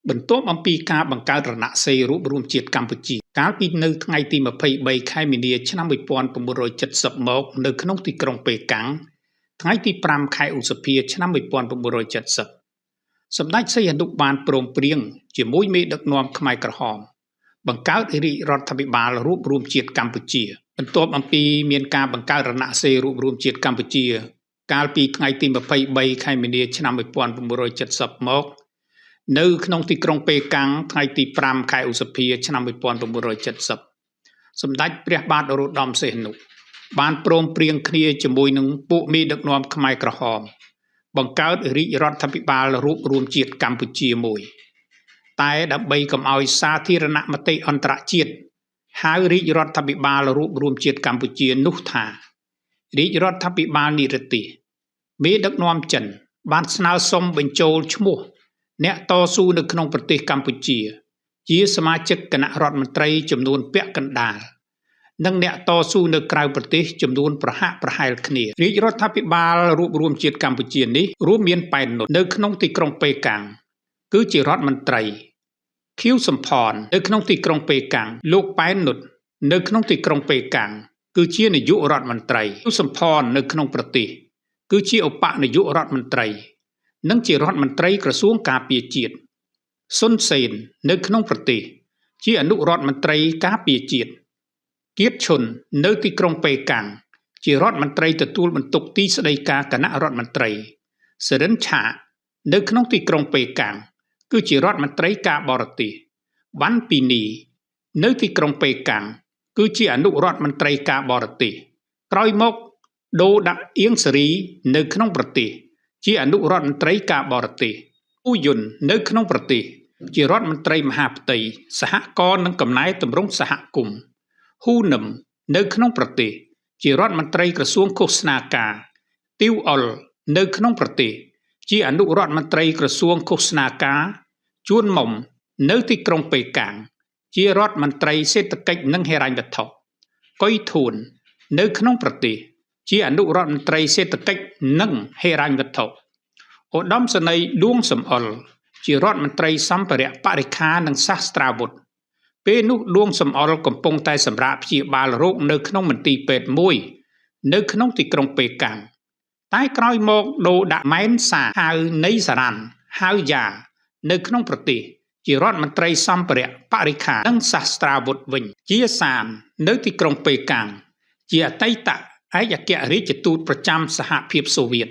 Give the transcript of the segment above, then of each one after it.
បន្ទាប់អំពីការបង្កើតរណសិរ្សរួបរួមជាតិកម្ពុជា កាលពីនៅថ្ងៃទី23ខែមីនាឆ្នាំ1970មកនៅក្នុងទីក្រុងប៉េកាំងថ្ងៃទី5ខែឧសភាឆ្នាំ1970សម្ដេចសីហនុបានព្រមព្រៀងជាមួយមេដឹកនាំខ្មែរក្រហមបង្កើតរាជរដ្ឋាភិបាលរួបរួមជាតិកម្ពុជាបន្ទាប់អំពីមានការបង្កើតរណសិរ្សរួបរួមជាតិកម្ពុជា កាលពីថ្ងៃទី23ខែមីនាឆ្នាំ1970មកនៅក្នុងទីក្រុងប៉េកាំងថ្ងៃទី5ខែឧសភាឆ្នាំ1970សម្ដេចព្រះបាទនរោត្តមសីហនុបានព្រមព្រៀងគ្នាជាមួយនឹងពួកមេដឹកនាំខ្មែរក្រហមបង្កើតរាជរដ្ឋាភិបាលរួបរួមជាតិកម្ពុជាមួយតែដើម្បីកុំឲ្យសាធារណមតិអន្តរជាតិហៅរាជរដ្ឋាភិបាលរួបរួមជាតិកម្ពុជានោះថារាជរដ្ឋាភិបាលនិរទេសមេដឹកនាំចិនបានស្នើសុំបញ្ចូលឈ្មោះអ្នកតស៊ូនៅក្នុងប្រទេសកម្ពុជាជាសមាជិកគណៈរដ្ឋមន្ត្រីចំនួនពាក់កណ្ដាលនិងអ្នកតស៊ូនៅក្រៅប្រទេសចំនួនប្រហាក់ប្រហែលគ្នារាជរដ្ឋាភិបាលរួបរួមជាតិកម្ពុជានេះរួមមានប៉ែននុតនៅក្នុងទីក្រុងប៉េកាំងគឺជារដ្ឋមន្ត្រីខៀវសំផននៅក្នុងទីក្រុងប៉េកាំងលោកប៉ែននុតនៅក្នុងទីក្រុងប៉េកាំងគឺជានាយករដ្ឋមន្ត្រីខៀវសំផននៅក្នុងប្រទេសគឺជាឧបនាយករដ្ឋមន្ត្រីនិងជារដ្ឋមន្ត្រីក្រសួងការពារជាតិសុនសេននៅក្នុងប្រទេសជាអនុរដ្ឋមន្ត្រីការពារជាតិគៀតឈុននៅទីក្រុងប៉េកាំងជារដ្ឋមន្ត្រីទទួលបន្ទុកទីស្តីការគណៈរដ្ឋមន្ត្រីសរិនឆានៅក្នុងទីក្រុងប៉េកាំងគឺជារដ្ឋមន្ត្រីការបរទេសវ៉ាន់ពីនីនៅទីក្រុងប៉េកាំងគឺជាអនុរដ្ឋមន្ត្រីការបរទេសក្រោយមកដូរដាក់អៀងសេរីនៅក្នុងប្រទេសជាអនុរដ្ឋមន្ត្រីការបរទេសអ៊ូយុននៅក្នុងប្រទេសជារដ្ឋមន្ត្រីមហាផ្ទៃសហករណ៍និងកំណែទម្រង់សហគមន៍ហ៊ូនឹមនៅក្នុងប្រទេសជារដ្ឋមន្ត្រីក្រសួងឃោសនាការទីវអុលនៅក្នុងប្រទេសជាអនុរដ្ឋមន្ត្រីក្រសួងឃោសនាការជួនមុំនៅទីក្រុងប៉េកាំងជារដ្ឋមន្ត្រីសេដ្ឋកិច្ចនិងហិរញ្ញវត្ថុកុយធួននៅក្នុងប្រទេសជាអនុរដ្ឋមន្ត្រីសេដ្ឋកិច្ចនិងហិរញ្ញវត្ថុឧត្តមសេនីយ៍ឌួងសំអុលជារដ្ឋមន្ត្រីសម្ភារៈបរិក្ខារនិងសាស្ត្រាវុធពេលនោះឌួងសំអុលកំពុងតែសម្រាកព្យាបាលរោគនៅក្នុងមន្ទីរពេទ្យមួយនៅក្នុងទីក្រុងប៉េកាំងតែក្រោយមកដូរដាក់ម៉ែនសាហៅនៃសារ៉ាន់ហៅយ៉ានៅក្នុងប្រទេសជារដ្ឋមន្ត្រីសម្ភារៈបរិក្ខារនិងសាស្ត្រាវុធវិញជាសាននៅទីក្រុងប៉េកាំងជាអតីតឯកអគ្គរាជទូតប្រចាំសហភាពសូវៀត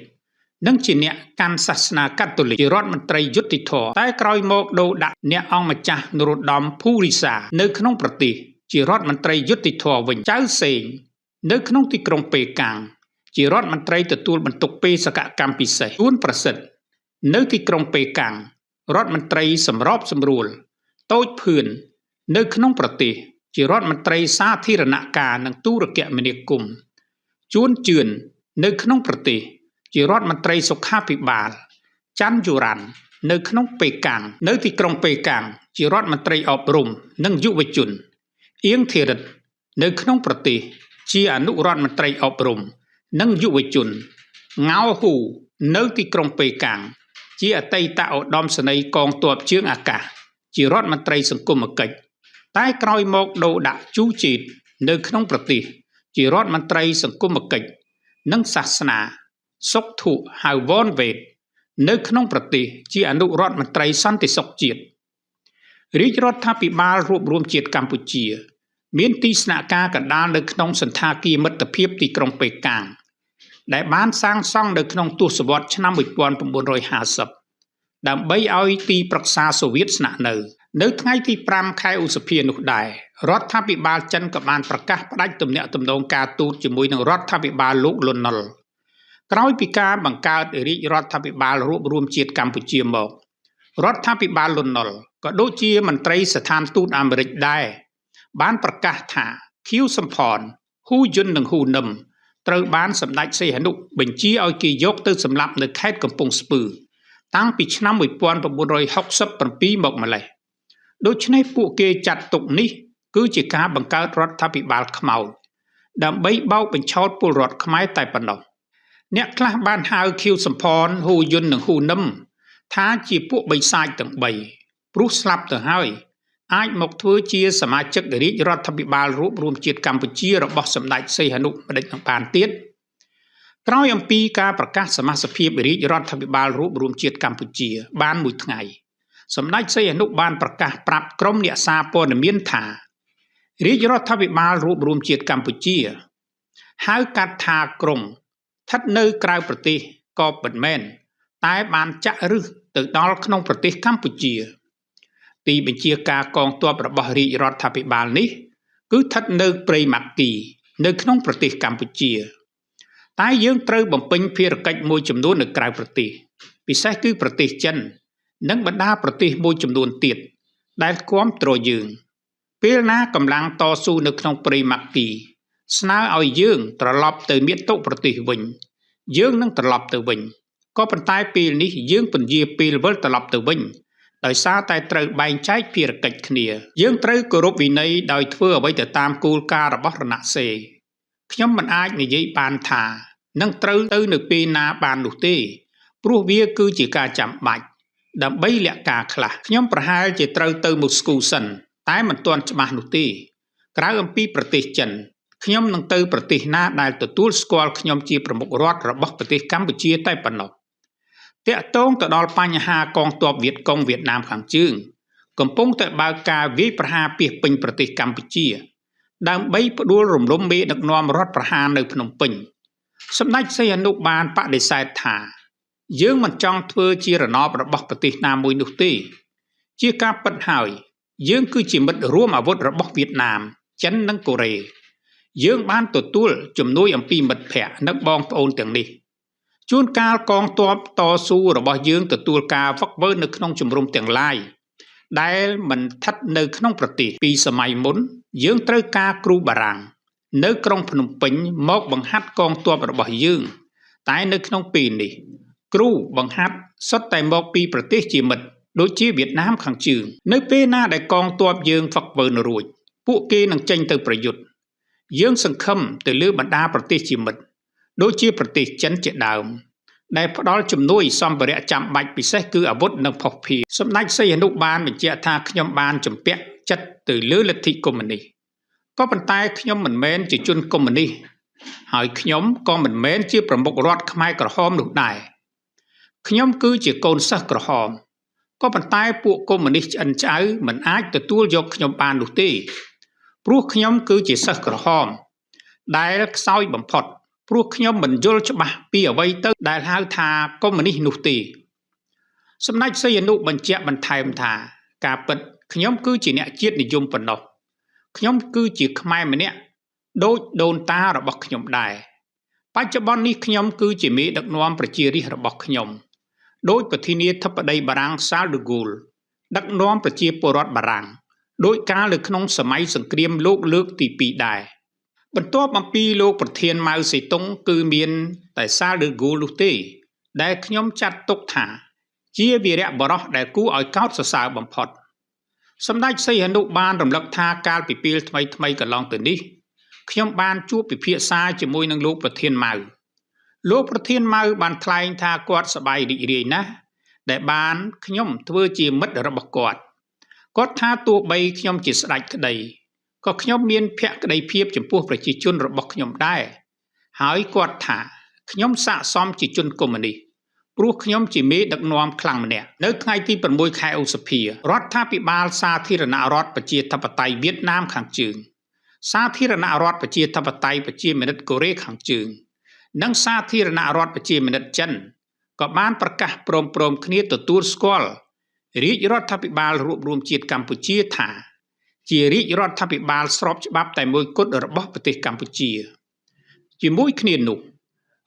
និងជាអ្នកកាន់សាសនាកាតូលិកជារដ្ឋមន្ត្រីយុត្តិធម៌តែក្រោយមកដូរដាក់អ្នកអង្គម្ចាស់នរោត្តមភូរិសានៅក្នុងប្រទេសជារដ្ឋមន្ត្រីយុត្តិធម៌វិញចៅសេងនៅក្នុងទីក្រុងប៉េកាំងជារដ្ឋមន្ត្រីទទួលបន្ទុកបេសកកម្មពិសេសជួនប្រសិទ្ធនៅទីក្រុងប៉េកាំងរដ្ឋមន្ត្រីសម្របសម្រួលតូចភឿននៅក្នុងប្រទេសជារដ្ឋមន្ត្រីសាធារណការនិងទូរគមនាគមន៍ជួនជឿននៅក្នុងប្រទេសជារដ្ឋមន្ត្រីសុខាភិបាលច័ន្ទយូរ៉ាន់នៅក្នុងប៉េកាំងនៅទីក្រុងប៉េកាំងជារដ្ឋមន្ត្រីអប់រំនិងយុវជនអៀងធីរិតនៅក្នុងប្រទេសជាអនុរដ្ឋមន្ត្រីអប់រំនិងយុវជនង៉ាវហ៊ូនៅទីក្រុងប៉េកាំងជាអតីតឧត្តមសេនីយ៍កងទ័ពជើងអាកាសជារដ្ឋមន្ត្រីសង្គមគិច្ចតែក្រោយមកដូរដាក់ជូជីតនៅក្នុងប្រទេសជារដ្ឋមន្ត្រីសង្គមគិច្ចនិងសាសនាសុកធុហៅវ៉នវេតនៅក្នុងប្រទេសជាអនុរដ្ឋមន្ត្រីសន្តិសុខជាតិរាជរដ្ឋាភិបាលរួបរួមជាតិកម្ពុជាមានទីស្នាក់ការកណ្ដាលនៅក្នុងសន្តាគារមិត្តភាពទីក្រុងប៉េកាំងដែលបានសាងសង់នៅក្នុងទសវត្សរ៍ឆ្នាំ1950ដើម្បីឲ្យទីប្រឹក្សាសូវៀតស្នាក់នៅនៅថ្ងៃទី5ខែឧសភានោះដែររដ្ឋាភិបាលចិនក៏បានប្រកាសផ្ដាច់ទំនាក់ទំនងការទូតជាមួយនឹងរដ្ឋាភិបាលលោកលន់នល់ក្រោយពីការបង្កើតរាជរដ្ឋាភិបាលរួបរួមជាតិកម្ពុជាមករដ្ឋាភិបាលលន់នល់ក៏ដូចជាមន្ត្រីស្ថានទូតអាមេរិកដែរបានប្រកាសថាខៀវសំផនហ៊ូយុននិងហ៊ូនឹមត្រូវបានសម្ដេចសីហនុបញ្ជាឲ្យគេយកទៅសម្លាប់នៅខេត្តកំពង់ស្ពឺតាំងពីឆ្នាំ1967មកម្លេះដូច្នេះពួកគេចាត់ទុកនេះគឺជាការបង្កើតរដ្ឋាភិបាលខ្មោចដើម្បីបោកបញ្ឆោតពលរដ្ឋខ្មែរតែប៉ុណ្ណោះអ្នកខ្លះបានហៅខៀវសំផនហ៊ូយុននិងហ៊ូនឹមថាជាពួកបិសាចទាំង3 ព្រោះស្លាប់ទៅហើយអាចមកធ្វើជាសមាជិករាជរដ្ឋាភិបាលរួបរួមជាតិកម្ពុជារបស់សម្ដេចសីហនុម្ដេចនឹងបានទៀតក្រោយអំពីការប្រកាសសមាសភាពរាជរដ្ឋាភិបាលរួបរួមជាតិកម្ពុជាបានមួយថ្ងៃសម្ដេចសីហនុបានប្រកាសប្រាប់ក្រុមអ្នកសារព័ត៌មានថារាជរដ្ឋាភិបាលរួបរួមជាតិកម្ពុជាហៅកាត់ថាក្រុងស្ថិតនៅក្រៅប្រទេសក៏ពិតមែនតែបានចាក់ឫសទៅដល់ក្នុងប្រទេសកម្ពុជាទីបញ្ជាការកងទ័ពរបស់រាជរដ្ឋាភិបាលនេះគឺស្ថិតនៅព្រៃម៉ាគីនៅក្នុងប្រទេសកម្ពុជាតែយើងត្រូវបំពេញភារកិច្ចមួយចំនួននៅក្រៅប្រទេសពិសេសគឺប្រទេសចិននិងបណ្ដាប្រទេសមួយចំនួនទៀតដែលគាំទ្រយើងពេលណាកម្លាំងតស៊ូនៅក្នុងព្រៃម៉ាគីស្នើឲ្យយើងត្រឡប់ទៅមាតុប្រទេសវិញយើងនឹងត្រឡប់ទៅវិញក៏ប៉ុន្តែពេលនេះយើងពន្យាពេលវិលត្រឡប់ទៅវិញដោយសារតែត្រូវបែងចែកភារកិច្ចគ្នាយើងត្រូវគោរពវិន័យដោយធ្វើអ្វីទៅតាមគោលការណ៍របស់រណសេរីខ្ញុំមិនអាចនិយាយបានថានឹងត្រូវទៅនៅពេលណាបាននោះទេព្រោះវាគឺជាការចាំបាច់ដើម្បីលាក់ការខ្លះខ្ញុំប្រហែលជាត្រូវទៅមូស្គូសិនតែមិនទាន់ច្បាស់នោះទេក្រៅអំពីប្រទេសចិនខ្ញុំនឹងទៅប្រទេសណាដែលទទួលស្គាល់ខ្ញុំជាប្រមុខរដ្ឋរបស់ប្រទេសកម្ពុជាតែប៉ុណ្ណោះទាក់ទងទៅដល់បញ្ហាកងទ័ពវៀតកុងវៀតណាមខាងជើងកំពុងតែបើកការវាយប្រហារពាសពេញប្រទេសកម្ពុជាដើម្បីផ្ដួលរំលំមេដឹកនាំរដ្ឋប្រហារនៅភ្នំពេញសម្ដេចសីហនុបានបដិសេធថាយើងមិនចង់ធ្វើជារណបរបស់ប្រទេសណាមួយនោះទេជាការពិតហើយយើងគឺជាមិត្តរួមអាវុធរបស់វៀតណាមចិននិងកូរ៉េយើងបានទទួលជំនួយអំពីមិត្តភ័ក្តិនិងបងប្អូនទាំងនេះជួនកាលកងទ័ពតស៊ូរបស់យើងទទួលការហ្វឹកហ្វឺននៅក្នុងជំរំទាំងឡាយដែលមិនស្ថិតនៅក្នុងប្រទេសពីសម័យមុនយើងត្រូវការគ្រូបារាំងនៅក្រុងភ្នំពេញមកបង្ហាត់កងទ័ពរបស់យើងតែនៅក្នុងពេលនេះគ្រូបង្ហាត់សុទ្ធតែមកពីប្រទេសជាមិត្តដូចជាវៀតណាមខាងជើងនៅពេលណាដែលកងទ័ពយើងហ្វឹកហ្វឺនរួចពួកគេនឹងចេញទៅប្រយុទ្ធយើងសង្ឃឹមទៅលើបណ្ដាប្រទេសជាមិត្តដូចជាប្រទេសចិនជាដើមដែលផ្ដល់ជំនួយសម្ភារៈចាំបាច់ពិសេសគឺអាវុធនិងភស្តុភារសម្ដេចសីហនុបានបញ្ជាក់ថាខ្ញុំបានជំពាក់ចិត្តទៅលើលទ្ធិកុម្មុយនីសក៏ប៉ុន្តែខ្ញុំមិនមែនជាជនកុម្មុយនីសហើយខ្ញុំក៏មិនមែនជាប្រមុខរដ្ឋខ្មែរក្រហមនោះដែរខ្ញុំគឺជាកូនសិស្សក្រហមក៏ប៉ុន្តែពួកកុម្មុយនីសឆ្អិនឆ្អៅមិនអាចទទួលយកខ្ញុំបាននោះទេព្រោះខ្ញុំគឺជាសិស្សក្រហមដែលខ្សោយបំផុតព្រោះខ្ញុំមិនយល់ច្បាស់ពីអ្វីទៅដែលហៅថាកុម្មុយនីសនោះទេសម្ដេចសីហនុបញ្ជាក់បន្ថែមថាការពិតខ្ញុំគឺជាអ្នកជាតិនិយមប៉ុណ្ណោះខ្ញុំគឺជាខ្មែរម្នាក់ដូចដូនតារបស់ខ្ញុំដែរបច្ចុប្បន្ននេះខ្ញុំគឺជាមេដឹកនាំប្រជារាស្ត្ររបស់ខ្ញុំដោយប្រធានាធិបតីបារាំងសាលដឺហ្គោលដឹកនាំប្រជាពលរដ្ឋបារាំងដោយកាលនៅក្នុងសម័យសង្គ្រាមលោកលើកទី2ដែរបន្ទាប់អំពីលោកប្រធានម៉ៅសេតុងគឺមានតែសាលដឺហ្គោលនោះទេដែលខ្ញុំចាត់ទុកថាជាវីរៈបុរសដែលគួរឲ្យកោតសរសើរបំផុតសម្ដេចសីហនុបានរំលឹកថាកាលពីពេលថ្មីៗកន្លងទៅនេះខ្ញុំបានជួបពិភាក្សាជាមួយនឹងលោកប្រធានម៉ៅលោកប្រធានម៉ៅបានថ្លែងថាគាត់សប្បាយរីករាយណាស់ដែលបានខ្ញុំធ្វើជាមិត្តរបស់គាត់គាត់ថាទោះបីខ្ញុំជាស្ដេចក្តីក៏ខ្ញុំមានភក្ដីភាពចំពោះប្រជាជនរបស់ខ្ញុំដែរហើយគាត់ថាខ្ញុំស័ក្តិសមជាជនកុម្មុយនីសព្រោះខ្ញុំជាមេដឹកនាំខ្លាំងម្នាក់នៅថ្ងៃទី6ខែឧសភារដ្ឋាភិបាលសាធារណរដ្ឋប្រជាធិបតេយ្យវៀតណាមខាងជើងសាធារណរដ្ឋប្រជាធិបតេយ្យប្រជាមានិតកូរ៉េខាងជើងនិងសាធារណរដ្ឋប្រជាមានិតចិនក៏បានប្រកាសព្រមៗគ្នាទទួលស្គាល់រាជរដ្ឋាភិបាលរួបរួមជាតិកម្ពុជាថាជារាជរដ្ឋាភិបាលស្របច្បាប់តែមួយគត់របស់ប្រទេសកម្ពុជាជាមួយគ្នានោះ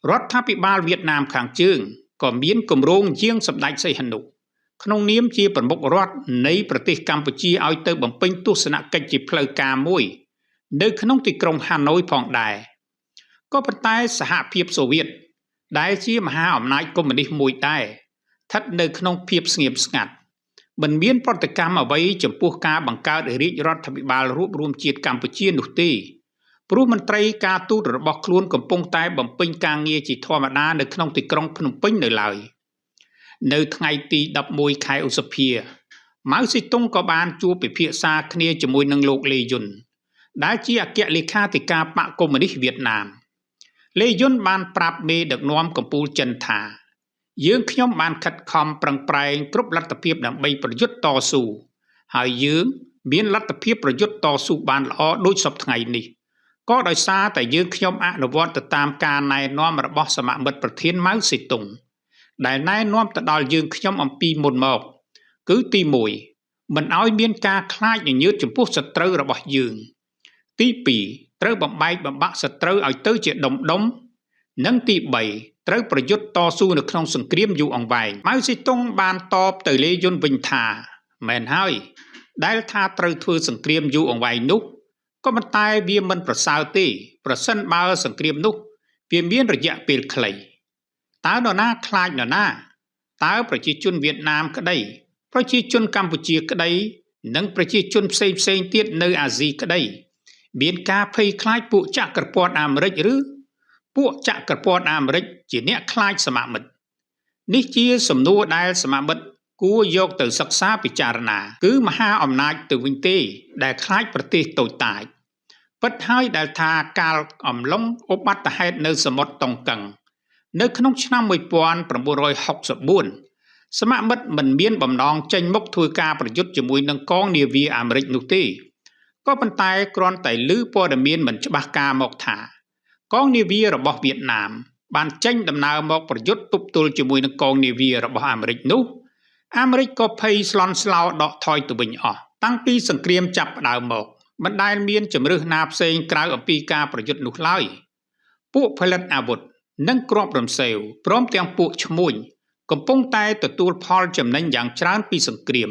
រដ្ឋាភិបាលវៀតណាមខាងជើងក៏មានគម្រោងយាងសម្ដេចសីហនុក្នុងនាមជាប្រមុខរដ្ឋនៃប្រទេសកម្ពុជាឲ្យទៅបំពេញទស្សនកិច្ចជាផ្លូវការមួយនៅក្នុងទីក្រុងហាណូយផងដែរក៏ប៉ុន្តែសហភាពសូវៀតដែលជាមហាអំណាចកុម្មុយនីសមួយដែរស្ថិតនៅក្នុងភាពស្ងៀមស្ងាត់មិនមានប្រតិកម្មអ្វីចំពោះការបង្កើតរាជរដ្ឋាភិបាលរួបរួមជាតិកម្ពុជានោះទេព្រោះមន្ត្រីការទូតរបស់ខ្លួនកំពុងតែបំពេញការងារជាធម្មតានៅក្នុងទីក្រុងភ្នំពេញនៅឡើយនៅថ្ងៃទី11ខែឧសភា ម៉ៅសេទុងក៏បានជួបពិភាក្សាគ្នាជាមួយនឹងលោកលេយុនដែលជាអគ្គលេខាធិការបក្សកុម្មុយនីស្តវៀតណាមលេយុនបានប្រាប់មេដឹកនាំកម្ពុជាចិនថាយើងខ្ញុំបានខិតខំប្រឹងប្រែងគ្រប់លទ្ធភាពដើម្បីប្រយុទ្ធតស៊ូហើយយើងមានលទ្ធភាពប្រយុទ្ធតស៊ូបានល្អដូចសព្វថ្ងៃនេះក៏ដោយសារតែយើងខ្ញុំអនុវត្តទៅតាមការណែនាំរបស់សមមិត្តប្រធានម៉ៅសេទុងដែលណែនាំទៅដល់យើងខ្ញុំអំពីមុនមកគឺទី1មិនឲ្យមានការខ្លាចញញើតចំពោះសត្រូវរបស់យើងទី2ត្រូវបំបែកបំបាក់សត្រូវឲ្យទៅជាដុំដុំនិងទី3ត្រូវប្រយុទ្ធតស៊ូនៅក្នុងសង្គ្រាមយូរអង្វែងម៉ៅសេទុងបានតបទៅលេយុនវិញថាមែនហើយដែលថាត្រូវធ្វើសង្គ្រាមយូរអង្វែងនោះក៏ប៉ុន្តែវាមិនប្រសើរទេប្រសិនបើសង្គ្រាមនោះវាមានរយៈពេលខ្លីតើនរណាខ្លាចនរណាតើប្រជាជនវៀតណាមក្តីប្រជាជនកម្ពុជាក្តីនិងប្រជាជនផ្សេងផ្សេងទៀតនៅអាស៊ីក្តីមានការភ័យខ្លាចពួកចក្រពត្តិអាមេរិកឬពួកចក្រពត្តិអាមេរិកជាអ្នកខ្លាចសមមិត្តនេះជាសំណួរដែលសមមិត្តគួរយកទៅសិក្សាពិចារណាគឺមហាអំណាចទៅវិញទេដែលខ្លាចប្រទេសតូចតាចពិតហើយដែលថាកាលអំឡុងឧបទ្ទហេតុនៅសមុទ្រតុងកឹងនៅក្នុងឆ្នាំ1964សមមិត្តមិនមានបំណងចេញមុខធ្វើការប្រយុទ្ធជាមួយនឹងកងនាវាអាមេរិកនោះទេក៏ប៉ុន្តែគ្រាន់តែឮព័ត៌មានមិនច្បាស់ការមកថាកងនាវារបស់វៀតណាមបានចេញដំណើរមកប្រយុទ្ធទប់ទល់ជាមួយនឹងកងនាវារបស់អាមេរិកនោះអាមេរិកក៏ភ័យស្លន់ស្លោដកថយទៅវិញអស់តាំងពីសង្គ្រាមចាប់ផ្ដើមមកមិនដែលមានជម្រើសណាផ្សេងក្រៅអំពីការប្រយុទ្ធនោះឡើយពួកផលិតអាវុធនិងគ្រាប់រំសេវព្រមទាំងពួកឈ្មួញកំពុងតែទទួលផលចំណេញយ៉ាងច្រើនពីសង្គ្រាម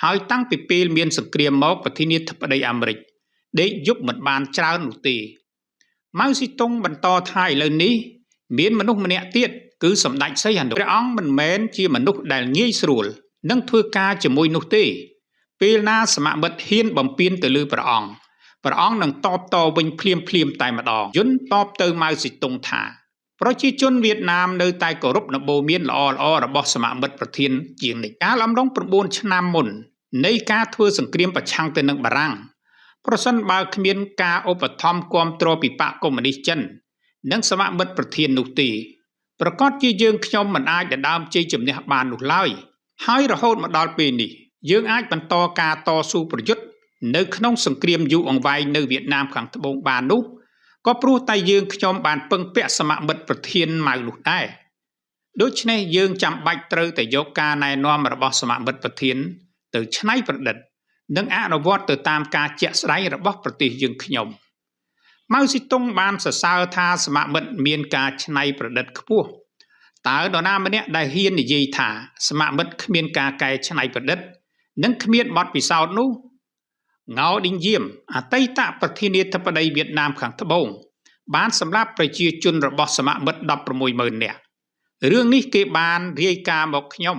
ហើយតាំងពីពេលមានសង្គ្រាមមកប្រធានាធិបតីអាមេរិកដេកយប់មិនបានច្រើននោះទេម៉ៅស៊ីតុងបន្តថាឥឡូវនេះមានមនុស្សម្នាក់ទៀតគឺសម្ដេចសីហនុព្រះអង្គមិនមែនជាមនុស្សដែលងាយស្រួលនឹងធ្វើការជាមួយនោះទេពេលណាសមមិត្តហ៊ានបំពានទៅលើព្រះអង្គព្រះអង្គនឹងតបតវិញភ្លាមភ្លាមតែម្ដងយុនតបទៅម៉ៅស៊ីតុងថាប្រជាជនវៀតណាមនៅតែគោរពនបូមានល្អល្អរបស់សមមិត្តប្រធានជាងនេះកាលអំឡុង9ឆ្នាំមុននៃការធ្វើសង្គ្រាមប្រឆាំងទៅនឹងបារាំងប្រសិនបើគ្មានការឧបត្ថម្ភគាំទ្រពីបក្សកុម្មុយនីស្តចិននិងសមមិត្តប្រធាននោះទេប្រកាសជាយើងខ្ញុំមិនអាចដណ្ដើមជ័យជំនះបាននោះឡើយហើយរហូតមកដល់ពេលនេះយើងអាចបន្តការតស៊ូប្រយុទ្ធនៅក្នុងសង្គ្រាមយូរអង្វែងនៅវៀតណាមខាងត្បូងបាននោះក៏ព្រោះតែយើងខ្ញុំបានពឹងពាក់សមមិត្តប្រធានម៉ៅនោះដែរដូច្នេះយើងចាំបាច់ត្រូវតែយកការណែនាំរបស់សមមិត្តប្រធានទៅច្នៃប្រឌិតនិងអនុវត្តទៅតាមការជាក់ស្ដែងរបស់ប្រទេសយើងខ្ញុំម៉ៅស៊ីតុងបានសរសើរថាសមមិត្តមានការច្នៃប្រឌិតខ្ពស់តើនរណាម្នាក់ដែលហ៊ាននិយាយថាសមមិត្តគ្មានការកែច្នៃប្រឌិតនិងគ្មានបទពិសោធន៍នោះងោឌីងយាមអតីតប្រធានាធិបតីវៀតណាមខាងត្បូងបានសម្លាប់ប្រជាជនរបស់សមមិត្ត160,000នាក់រឿងនេះគេបានរាយការណ៍មកខ្ញុំ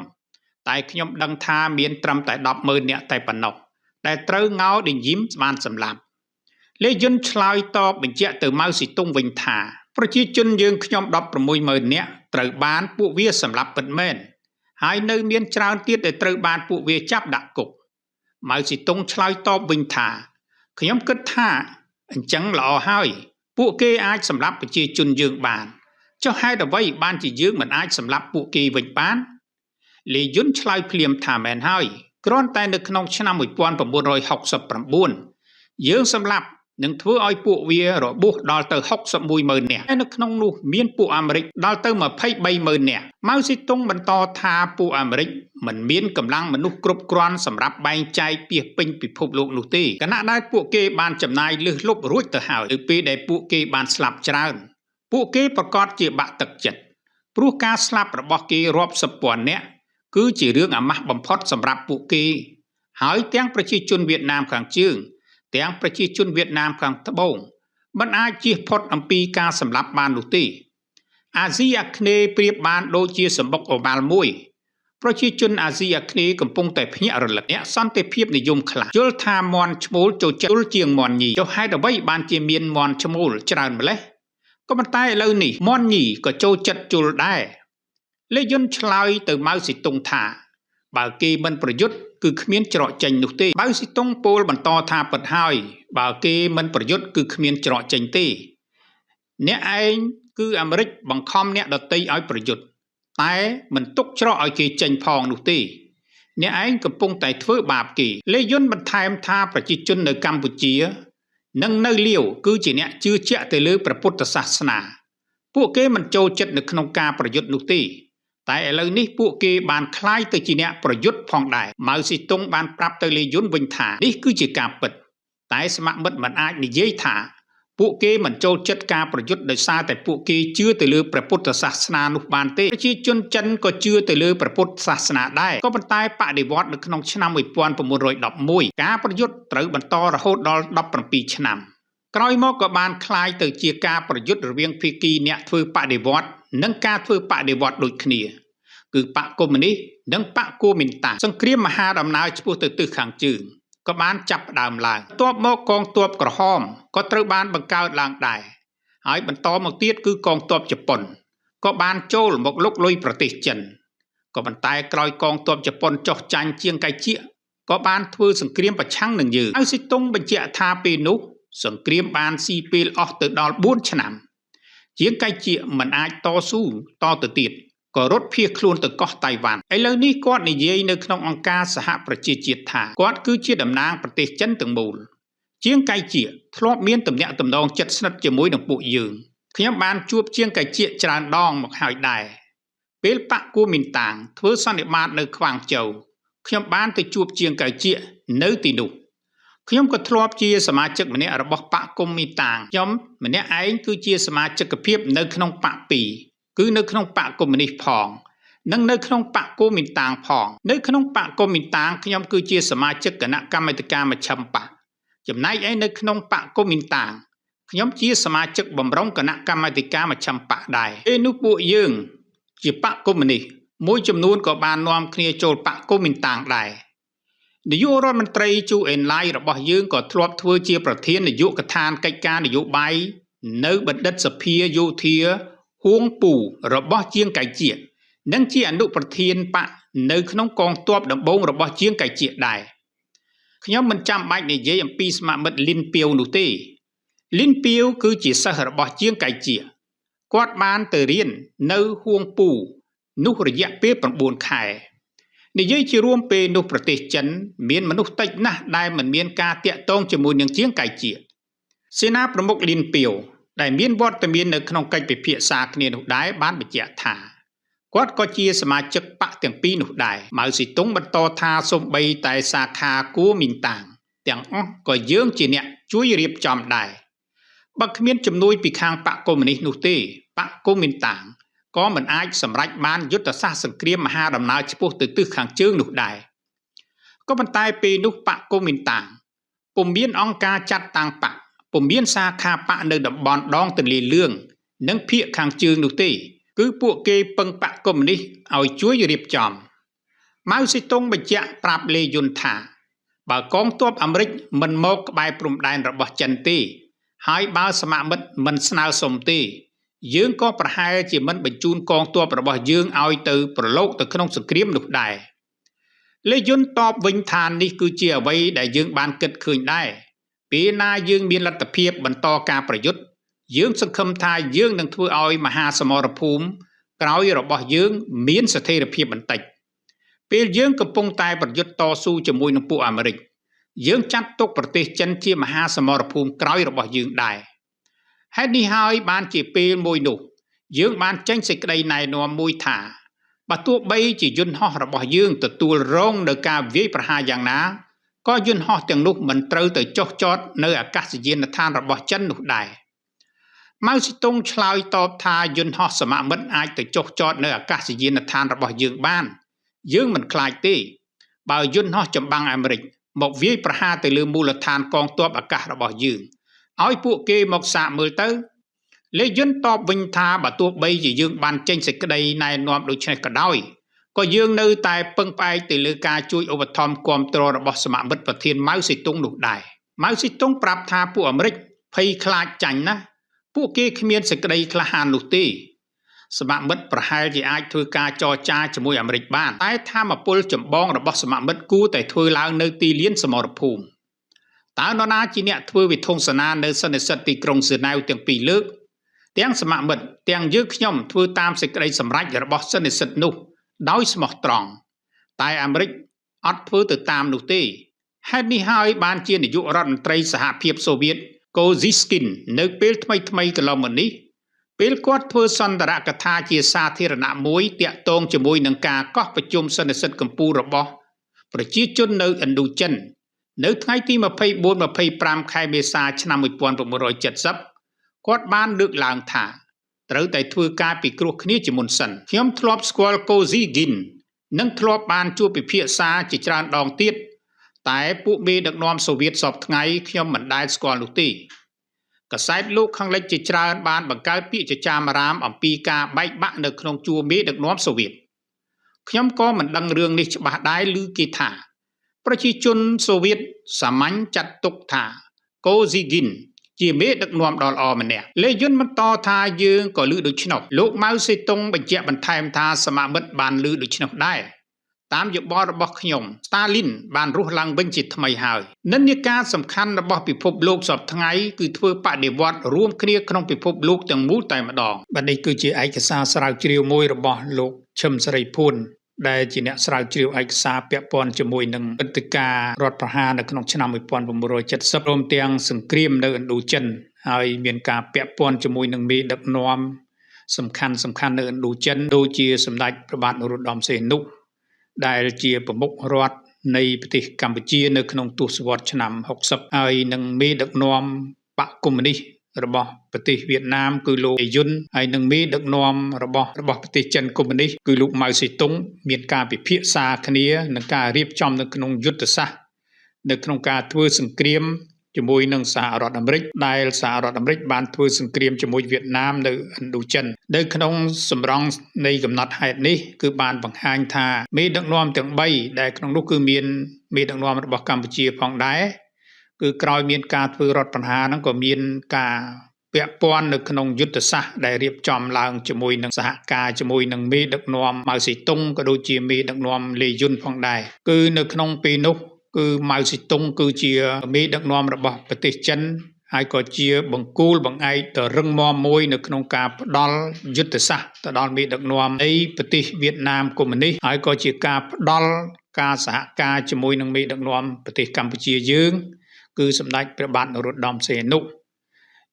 តែខ្ញុំដឹងថាមានត្រឹមតែ100,000នាក់តែប៉ុណ្ណោះដែលត្រូវងោឌីងយឹមបានសម្លាប់លេយុនឆ្លើយតបបញ្ជាក់ទៅម៉ៅស៊ីតុងវិញថាប្រជាជនយើងខ្ញុំ160,000នាក់ត្រូវបានពួកវាសម្លាប់ពិតមែនហើយនៅមានច្រើនទៀតដែលត្រូវបានពួកវាចាប់ដាក់គុកម៉ៅស៊ីតុងឆ្លើយតបវិញថាខ្ញុំគិតថាអញ្ចឹងល្អហើយពួកគេអាចសម្លាប់ប្រជាជនយើងបានចុះហេតុអ្វីបានជាយើងមិនអាចសម្លាប់ពួកគេវិញបានលេយុនឆ្លើយភ្លាមថាមែនហើយគ្រាន់តែនៅក្នុងឆ្នាំ1969យើងសម្លាប់នឹងធ្វើឲ្យពួកវារបួសដល់ទៅ610,000នាក់ហើយនៅក្នុងនោះមានពួកអាមេរិកដល់ទៅ230,000នាក់ម៉ៅស៊ីតុងបន្តថាពួកអាមេរិកមិនមានកម្លាំងមនុស្សគ្រប់គ្រាន់សម្រាប់បែងចែកពាសពេញពិភពលោកនោះទេខណៈដែលពួកគេបានចំណាយលើសលប់រួចទៅហើយនៅពេលដែលពួកគេបានស្លាប់ច្រើនពួកគេប្រកាសជាបាក់ទឹកចិត្តព្រោះការស្លាប់របស់គេរាប់សិបពាន់នាក់គឺជារឿងអាម៉ាស់បំផុតសម្រាប់ពួកគេហើយទាំងប្រជាជនវៀតណាមខាងជើងទាំងប្រជាជនវៀតណាមខាងត្បូងមិនអាចជៀសផុតអំពីការសម្លាប់បាននោះទេអាស៊ីអាគ្នេយ៍ប្រៀបបានដូចជាសម្បុកអូវ៉ាល់មួយប្រជាជនអាស៊ីអាគ្នេយ៍កំពុងតែភ្ញាក់រលឹកអ្នកសន្តិភាពនិយមខ្លះយល់ថាមាន់ឈ្មោលចូលចិត្តជាងមាន់ញីចុះហេតុអ្វីបានជាមានមាន់ឈ្មោលច្រើនម្ល៉េះក៏ប៉ុន្តែឥឡូវនេះមាន់ញីក៏ចូលចិត្តជុលដែរលេយុនឆ្លើយទៅម៉ៅស៊ីតុងថា បើគេមិនប្រយុទ្ធគឺគ្មានច្រកចេញនោះទេម៉ៅស៊ីតុងពោលបន្តថាពិតហើយបើគេមិនប្រយុទ្ធគឺគ្មានច្រកចេញទេអ្នកឯងគឺអាមេរិកបង្ខំអ្នកដទៃឲ្យប្រយុទ្ធតែមិនទុកច្រកឲ្យគេចេញផងនោះទេអ្នកឯងកំពុងតែធ្វើបាបគេលេយុនបន្ថែមថាប្រជាជននៅកម្ពុជានិងនៅលាវគឺជាអ្នកជឿជាក់ទៅលើព្រះពុទ្ធសាសនាពួកគេមិនចូលចិត្តនៅក្នុងការប្រយុទ្ធនោះទេតែឥឡូវនេះពួកគេបានក្លាយទៅជាអ្នកប្រយុទ្ធផងដែរម៉ៅស៊ីតុងបានប្រាប់ទៅលេយុនវិញថានេះគឺជាការពិតតែសមមិត្តមិនអាចនិយាយថាពួកគេមិនចូលចិត្តការប្រយុទ្ធដោយសារតែពួកគេជឿទៅលើព្រះពុទ្ធសាសនានោះបានទេប្រជាជនចិនក៏ជឿទៅលើព្រះពុទ្ធសាសនាដែរក៏ប៉ុន្តែបដិវត្តន៍នៅក្នុងឆ្នាំ1911ការប្រយុទ្ធត្រូវបន្តរហូតដល់17ឆ្នាំក្រោយមកក៏បានក្លាយទៅជាការប្រយុទ្ធរវាងភាគីអ្នកធ្វើបដិវត្តន៍និងការធ្វើបដិវត្តន៍ដូចគ្នាគឺបក្សកុម្មុយនីសនិងបក្សគូមីនតាំងសង្គ្រាមមហាដំណើរឆ្ពោះទៅទិសខាងជើងក៏បានចាប់ផ្ដើមឡើងបន្ទាប់មកកងទ័ពក្រហមក៏ត្រូវបានបង្កើតឡើងដែរហើយបន្តមកទៀតគឺកងទ័ពជប៉ុនក៏បានចូលមកលុកលុយប្រទេសចិនក៏ប៉ុន្តែក្រោយកងទ័ពជប៉ុនចុះចាញ់ជាងកៃជៀកក៏បានធ្វើសង្គ្រាមប្រឆាំងនឹងយើងម៉ៅសេតុងបញ្ជាក់ថាពេលនោះសង្គ្រាមបានស៊ីពេលអស់ទៅដល់4ឆ្នាំជាងកៃជៀកមិនអាចតស៊ូតទៅទៀតក៏រត់ភៀសខ្លួនទៅកោះតៃវ៉ាន់ឥឡូវនេះគាត់និយាយនៅក្នុងអង្គការសហប្រជាជាតិថាគាត់គឺជាតំណាងប្រទេសចិនទាំងមូលជាងកៃជៀកធ្លាប់មានទំនាក់ទំនងជិតស្និទ្ធជាមួយនឹងពួកយើងខ្ញុំបានជួបជាងកៃជៀកច្រើនដងមកហើយដែរពេលបក្សគូមីនតាងធ្វើសន្និបាតនៅខ្វាងចៅខ្ញុំបានទៅជួបជាងកៃជៀកនៅទីនោះខ្ញុំក៏ធ្លាប់ជាសមាជិកម្នាក់របស់បក្សកុម្មុយនីតាងខ្ញុំម្នាក់ឯងគឺជាសមាជិកភាពនៅក្នុងបក្សពីរគឺនៅក្នុងបក្សកុម្មុយនីសផងនិងនៅក្នុងបក្សគូមីនតាងផងនៅក្នុងបក្សកុម្មុយនីតាងខ្ញុំគឺជាសមាជិកគណៈកម្មាធិការមជ្ឈិមបក្សចំណែកឯនៅក្នុងបក្សកុម្មុយនីតាងខ្ញុំជាសមាជិកបំរុងគណៈកម្មាធិការមជ្ឈិមបក្សដែរពេលនោះពួកយើងជាបក្សកុម្មុយនីសមួយចំនួនក៏បាននាំគ្នាចូលបក្សកុម្មុយនីតាងដែរនាយករដ្ឋមន្ត្រីជូអេនឡាយរបស់យើងក៏ធ្លាប់ធ្វើជាប្រធាននាយកដ្ឋានកិច្ចការនយោបាយនៅបណ្ឌិតសភាយោធាហួងពូរបស់ជាងកៃជៀកនិងជាអនុប្រធានបក្សនៅក្នុងកងទ័ពដំបូងរបស់ជាងកៃជៀកដែរខ្ញុំមិនចាំបាច់និយាយអំពីសមមិត្តលីនពាវនោះទេលីនពាវគឺជាសិស្សរបស់ជាងកៃជៀកគាត់បានទៅរៀននៅហួងពូនោះរយៈពេល9ខែនិយាយជារួមពេលនោះប្រទេសចិនមានមនុស្សតិចណាស់ដែលមិនមានការតាក់ទងជាមួយនឹងជាងកៃជៀកសេនាប្រមុខលីនពាវដែលមានវត្តមាននៅក្នុងកិច្ចពិភាក្សាគ្នានោះដែរបានបញ្ជាក់ថាគាត់ក៏ជាសមាជិកបក្សទាំងពីរនោះដែរម៉ៅស៊ីតុងបន្តថាសូម្បីតែសាខាគួមីនតាងទាំងអស់ក៏យើងជាអ្នកជួយរៀបចំដែរបើគ្មានជំនួយពីខាងបក្សកុម្មុយនីសនោះទេបក្សកុម្មុយនីតាងក៏មិនអាចសម្រេចបានយុទ្ធសាស្ត្រសង្គ្រាមមហាដំណើរឆ្ពោះទៅទិសខាងជើងនោះដែរក៏ប៉ុន្តែពេលនោះបក្សកុម្មុយនីតាងពុំមានអង្គការចាត់តាំងបក្សពុំមានសាខាបក្សនៅតំបន់ដងទន្លេលឿងនិងភាគខាងជើងនោះទេគឺពួកគេពឹងបក្សកុម្មុយនីសឲ្យជួយរៀបចំម៉ៅសេតុងបញ្ជាក់ប្រាប់លេយុនថាបើកងទ័ពអាមេរិកមិនមកក្បែរព្រំដែនរបស់ចិនទេហើយបើសមមិត្តមិនស្នើសុំទេយើងក៏ប្រហែលជាមិនបញ្ជូនកងទ័ពរបស់យើងឲ្យទៅប្រឡូកទៅក្នុងសង្គ្រាមនោះដែរលេយុនតបវិញថានេះគឺជាអ្វីដែលយើងបានគិតឃើញដែរពេលណាយើងមានលទ្ធភាពបន្តការប្រយុទ្ធយើងសង្ឃឹមថាយើងនឹងធ្វើឲ្យមហាសមរភូមិក្រោយរបស់យើងមានស្ថិរភាពបន្តិចពេលយើងកំពុងតែប្រយុទ្ធតស៊ូជាមួយនឹងពួកអាមេរិកយើងចាត់ទុកប្រទេសចិនជាមហាសមរភូមិក្រោយរបស់យើងដែរហេតុនេះហើយបានជាពេលមួយនោះយើងបានចេញសេចក្តីណែនាំមួយថាបើទោះបីជាយន្តហោះរបស់យើងទទួលរងនៅការវាយប្រហារយ៉ាងណាក៏យន្តហោះទាំងនោះមិនត្រូវទៅចុះចតនៅអាកាសយានដ្ឋានរបស់ចិននោះដែរម៉ៅស៊ីតុងឆ្លើយតបថាយន្តហោះសមមិត្តអាចទៅចុះចតនៅអាកាសយានដ្ឋានរបស់យើងបានយើងមិនខ្លាចទេបើយន្តហោះចម្បាំងអាមេរិកមកវាយប្រហារទៅលើមូលដ្ឋានកងទ័ពអាកាសរបស់យើងឲ្យពួកគេមកសាកមើលទៅលេយុនតបវិញថាបើទោះបីជាយើងបានចេញសេចក្តីណែនាំដូច្នេះក៏ដោយក៏យើងនៅតែពឹងផ្អែកទៅលើការជួយឧបត្ថម្ភគាំទ្ររបស់សមមិត្តប្រធានម៉ៅសេតុងនោះដែរម៉ៅសេតុងប្រាប់ថាពួកអាមេរិកភ័យខ្លាចចាញ់ណាស់ពួកគេគ្មានសេចក្តីក្លាហាននោះទេ សមមិត្តប្រហែលជាអាចធ្វើការចរចាជាមួយអាមេរិកបានតែថាមពលចម្បងរបស់សមមិត្តគួរតែធ្វើឡើងនៅទីលានសមរភូមិតើនរណាជាអ្នកធ្វើវិធង្សនានៅសន្និសីទទីក្រុងហ្សឺណែវទាំងពីរលើកទាំងសមមិត្តទាំងយើងខ្ញុំធ្វើតាមសេចក្តីសម្រេចរបស់សន្និសីទនោះដោយស្មោះត្រង់តែអាមេរិកអត់ធ្វើទៅតាមនោះទេហេតុនេះហើយបានជានាយករដ្ឋមន្ត្រីសហភាពសូវៀតកូស៊ីស្គីននៅពេលថ្មីថ្មីកន្លងមកនេះពេលគាត់ធ្វើសន្ទរកថាជាសាធារណៈមួយតាក់ទងជាមួយនឹងការកោះប្រជុំសន្និសីទកម្ពុជារបស់ប្រជាជននៅឥណ្ឌូចិននៅថ្ងៃទី24 25ខែមេសាឆ្នាំ1970គាត់បានលើកឡើងថាត្រូវតែធ្វើការពិគ្រោះគ្នាជាមុនសិនខ្ញុំធ្លាប់ស្គាល់កូស៊ីហ្គីននិងធ្លាប់បានជួបពិភាក្សាជាច្រើនដងទៀតតែពួកមេដឹកនាំសូវៀតសពថ្ងៃខ្ញុំមិនដែលស្គាល់នោះទេកាសែតលោកខាងលិចជាច្រើនបានបង្កើតពាក្យចចាមអារាមអំពីការបែកបាក់នៅក្នុងជួរមេដឹកនាំសូវៀតខ្ញុំក៏មិនដឹងរឿងនេះច្បាស់ដែរឮគេថាប្រជាជនសូវៀតសាមញ្ញចាត់ទុកថាកូស៊ីហ្គីនជាមេដឹកនាំដ៏ល្អម្នាក់លេយុនបន្តថាយើងក៏ឮដូច្នោះលោកម៉ៅសេតុងបញ្ជាក់បន្ថែមថាសមមិត្តបានឮដូច្នោះដែរតាមយោបល់របស់ខ្ញុំស្តាលីនបានរស់ឡើងវិញជាថ្មីហើយនិន្នាការសំខាន់របស់ពិភពលោកសពថ្ងៃគឺធ្វើបដិវត្តន៍រួមគ្នាក្នុងពិភពលោកទាំងមូលតែម្ដងបាទនេះគឺជាឯកសារស្រាវជ្រាវមួយរបស់លោកឈឹមសេរីភួនដែលជាអ្នកស្រាវជ្រាវឯកសារពាក់ព័ន្ធជាមួយនឹងព្រឹត្តិការណ៍រដ្ឋប្រហារនៅក្នុងឆ្នាំ1970ព្រមទាំងសង្គ្រាមនៅឥណ្ឌូចិនហើយមានការពាក់ព័ន្ធជាមួយនឹងមេដឹកនាំសំខាន់សំខាន់នៅឥណ្ឌូចិនដូចជាសម្ដេចព្រះបាទនរោត្តមសីហនុដែលជាប្រមុខរដ្ឋនៃប្រទេសកម្ពុជានៅក្នុងទសវត្សរ៍ឆ្នាំ60ហើយនឹងមេដឹកនាំបក្សកុម្មុយនីសរបស់ប្រទេសវៀតណាមគឺលោកអេយុនហើយនឹងមេដឹកនាំរបស់របស់ប្រទេសចិនកុម្មុយនីសគឺលោកម៉ៅសេតុងមានការពិភាក្សាគ្នានិងការរៀបចំនៅក្នុងយុទ្ធសាស្ត្រនៅក្នុងការធ្វើសង្គ្រាមជាមួយនឹងសហរដ្ឋអាមេរិកដែលសហរដ្ឋអាមេរិកបានធ្វើសង្គ្រាមជាមួយវៀតណាមនៅឥណ្ឌូចិននៅក្នុងសម្រងនៃកំណត់ហេតុនេះគឺបានបង្ហាញថាមេដឹកនាំទាំង3ដែលក្នុងនោះគឺមានមេដឹកនាំរបស់កម្ពុជាផងដែរគឺក្រោយមានការធ្វើរដ្ឋប្រហារហ្នឹងក៏មានការពាក់ព័ន្ធនៅក្នុងយុទ្ធសាស្ត្រដែលរៀបចំឡើងជាមួយនឹងសហការជាមួយនឹងមេដឹកនាំម៉ៅសេតុងក៏ដូចជាមេដឹកនាំលេយុនផងដែរគឺនៅក្នុងពេលនោះគឺម៉ៅសេតុងគឺជាមេដឹកនាំរបស់ប្រទេសចិនហើយក៏ជាបង្គោលបង្អែកដ៏រឹងមាំមួយនៅក្នុងការផ្ដល់យុទ្ធសាស្ត្រទៅដល់មេដឹកនាំនៃប្រទេសវៀតណាមកុម្មុយនីសហើយក៏ជាការផ្ដល់ការសហការជាមួយនឹងមេដឹកនាំប្រទេសកម្ពុជាយើងគឺសម្ដេចព្រះបាទនរោត្តមសីហនុ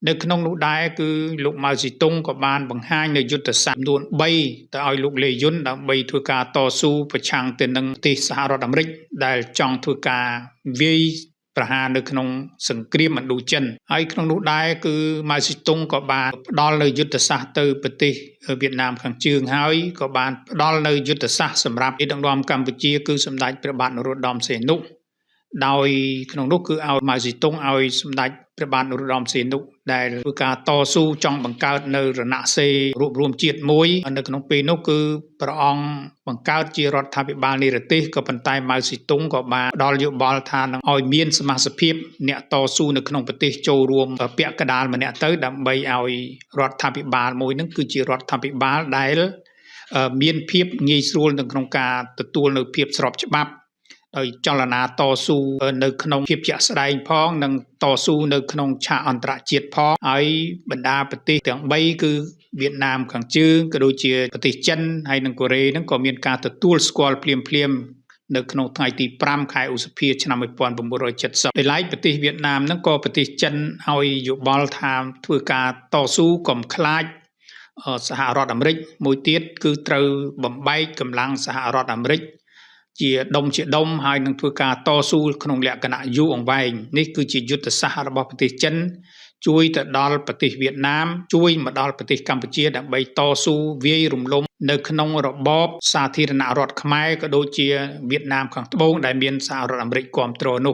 នៅក្នុងនោះដែរគឺលោកម៉ៅស៊ីតុងក៏បានបង្ហាញនៅយុទ្ធសាស្ត្រចំនួន3ទៅឲ្យលោកលេយុនដើម្បីធ្វើការតស៊ូប្រឆាំងទៅនឹងប្រទេសសហរដ្ឋអាមេរិកដែលចង់ធ្វើការវាយប្រហារនៅក្នុងសង្គ្រាមឥណ្ឌូចិនហើយក្នុងនោះដែរគឺម៉ៅស៊ីតុងក៏បានផ្ដល់នៅយុទ្ធសាស្ត្រទៅប្រទេសវៀតណាមខាងជើងហើយក៏បានផ្ដល់នៅយុទ្ធសាស្ត្រសម្រាប់ដឹកនាំកម្ពុជាគឺសម្ដេចព្រះបាទនរោត្តមសីហនុដោយក្នុងនោះគឺឲ្យម៉ៅស៊ីតុងឲ្យសម្ដេចព្រះបាទនរោត្តមសីហនុដែលធ្វើការតស៊ូចង់បង្កើតនៅរណសេរីរួបរวมជាតិមួយនៅក្នុងពេលនោះគឺព្រះអង្គបង្កើតជារដ្ឋាភិបាលនិរទេសក៏ប៉ុន្តែម៉ៅស៊ីតុងក៏បានផ្ដល់យោបល់ថានឹងឲ្យមានសមាជិកភាពអ្នកតស៊ូនៅក្នុងប្រទេសចូលរួមពាក់កណ្ដាលម្នាក់ទៅដើម្បីឲ្យរដ្ឋាភិបាលមួយនឹងគឺជារដ្ឋាភិបាលដែលមានភាពងាយស្រួលនៅក្នុងការទទួលនៅភាពស្របច្បាប់ដោយចលនាតស៊ូនៅក្នុងភាពជាក់ស្ដែងផងនិងតស៊ូនៅក្នុងឆាកអន្តរជាតិផងហើយបណ្ដាប្រទេសទាំង3គឺវៀតណាមខាងជើងក៏ដូចជាប្រទេសចិនហើយនិងកូរ៉េហ្នឹងក៏មានការទទួលស្គាល់ភ្លាមភ្លាមនៅក្នុងថ្ងៃទី5ខែឧសភាឆ្នាំ1970ដោយឡែកប្រទេសវៀតណាមហ្នឹងក៏ប្រទេសចិនឲ្យយោបល់ថាធ្វើការតស៊ូកុំខ្លាចសហរដ្ឋអាមេរិកមួយទៀតគឺត្រូវបំបែកកម្លាំងសហរដ្ឋអាមេរិកជាដុំជាដុំហើយនឹងធ្វើការតស៊ូក្នុងលក្ខណៈយូរអង្វែងនេះគឺជាយុទ្ធសាស្ត្ររបស់ប្រទេសចិនជួយទៅដល់ប្រទេសវៀតណាមជួយមកដល់ប្រទេសកម្ពុជាដើម្បីតស៊ូវាយរំលំនៅក្នុងរបបសាធារណរដ្ឋខ្មែរក៏ដូចជាវៀតណាមខាងត្បូងដែលមានសហរដ្ឋអាមេរិកគ្រប់គ្រងនោះ។